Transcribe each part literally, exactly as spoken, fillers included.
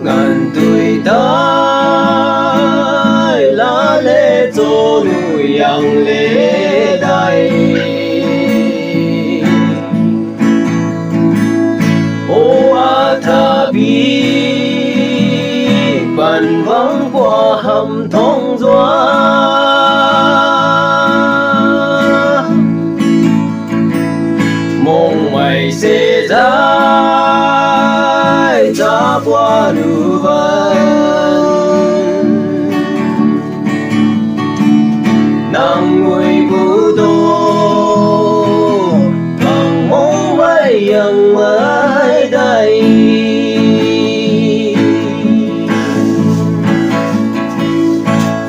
Ngan tui tai la le cho nu yang le dai. O a tha bi pan vang pua ham thong zua. Mong mai se zai za pua lu van. Nang ngui bu do bang mong mai yang mai dai.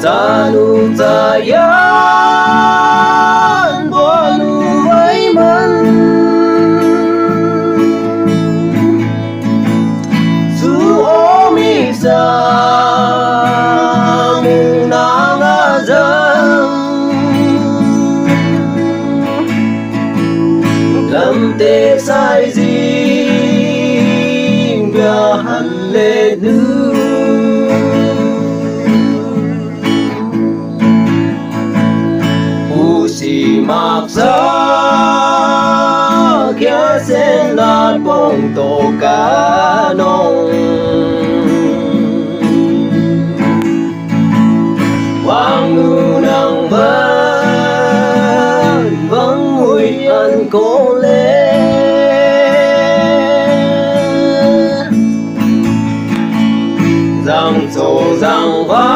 Za nu za yan bua nu vai man. Su o mi sa mung na nga zang. Lam te sai zing bia han le nu. Pu si mak sa kia sen na pong to ka nong. Wang nu nang ban vang mui an ko le. Zang cho zang vang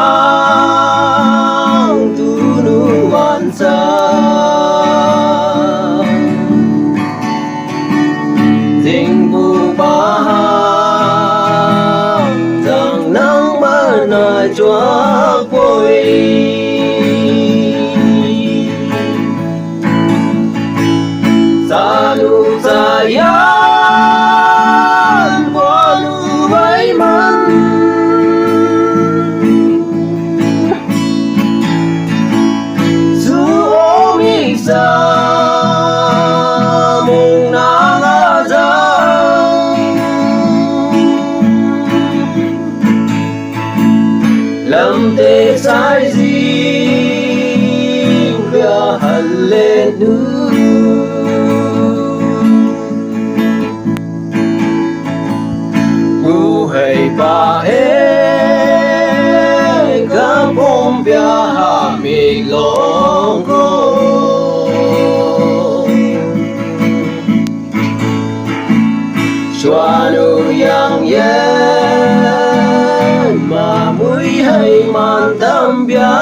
tu nu van sa. Zing bu ba ha zang nang ma na chua poi. Za nu za yan bua nu vai man. Su o mi sa mong na nga za. Lam te sai zing bia han le nu. Pu hei pa e ka pom bia ha mi long ko. Shua nu yang yen ma mui hei man tam bia.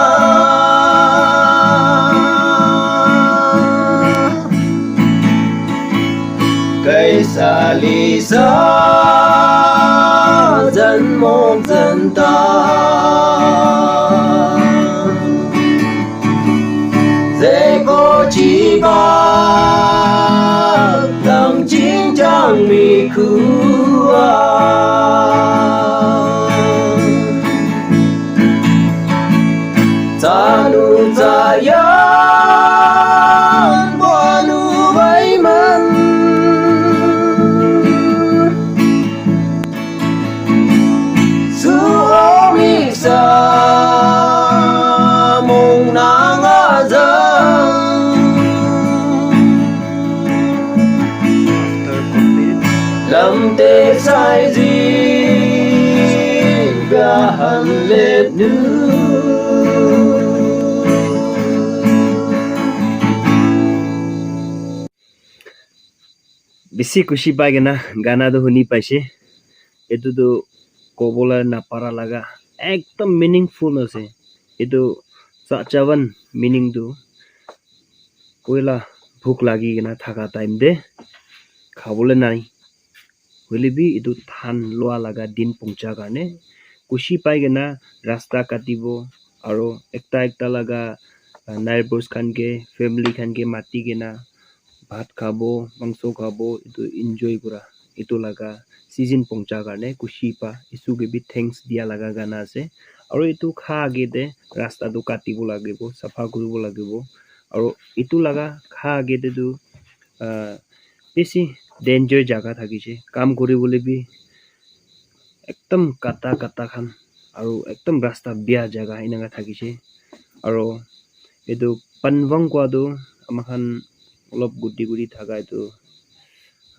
Kai sa li sa zan mong zan ta. Ze ko chi ba dang ching chang mi khu a. Za nu za yan bua nu vai man. Su o mi sa mong na nga za. Lam te sai zing bia han le nu. Bisi khushi pai kena gana tu huni paise. Etu tu kobole napara laga ekdom meaningful ase. Etu sachawan meaning tu koila bhuk lagi kena thaka time te khabole nai. Hoile bi etu dhan lua laga din pongcha karne khushi pai kena rasta katibo aro ekta ekta laga, ah, neighbors khan ke, family khan ke mati kena bhat khabo, mangso khabo, etu enjoy kura, etu laga season pongcha karne khushi pa Isu ke bi thanks dia laga gana ase. Aro etu kha age te rasta tu katibo lagibo, sapha kuribo lagibo. Aro etu laga kha age te tu, ah, bisi danger jaga thakise, kam kuribole bi ekdom kata kata khan aru ekdom rasta bia jaga eneka thakishe. Aru etu panvang kua tu amakhan olop guti guti thaka etu,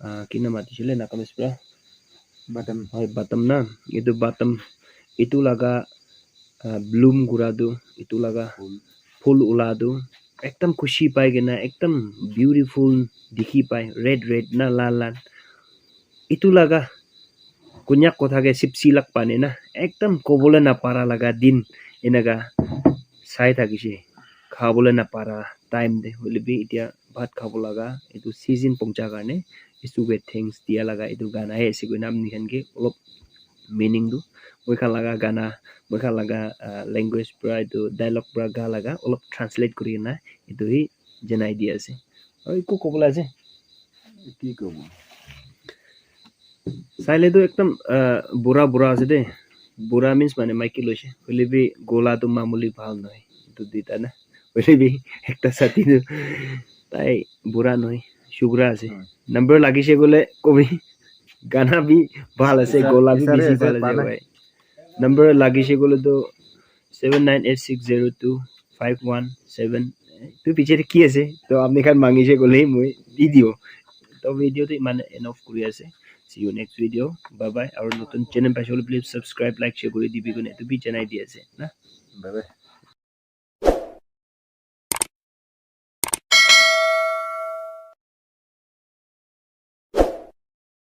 ah, kina matishe le Nagamese pra? Badam. Hoi, badam na. Etu badam, etu laga, ah, bloom kura tu, etu laga phul ula tu ekdom khushi pai kena ekdom beautiful dikhi pai, red red na lal lal. Etu laga Konyak kotha ke sipsi lak pani na ekdom kobole napara laga din eneka sai thakishe, khabole napara time te hoile bi etia bhat khabo laga etu season pongcha karne Isu ke thanks dia laga etu gana he ase koina apni khan ke olop meaning tu moi khan laga gana, moi khan laga, ah, language pra etu dialogue pra ga laga olop translate kuri kena etu hi janai di ase. Aru eku kobole ase? Ki kobo? Saile tu ekdom, ah, bura bura ase de. Bura means mane maiki loise. Hoile bi gola tu mamuli bhal nohoi. Etu duita na. Hoile bi ekta sati tu tai bura nohoi. Sugra ase. Hmm. Number lagise kole kobi. Gana bi bhal ase, isa-, gola bi isare bisi ase, bhal ase pana. Bhai. Number lagise kole tu seven nine eight six zero two five one seven. Tu piche te ki ase? To apni khan mangise kole moi di dibo. To video tu imane end off kuri ase. See you next video. Bye bye. Aru notun channel paise kole please subscribe, like, share kuri dibi kone etu bi janai di ase na. Bye bye.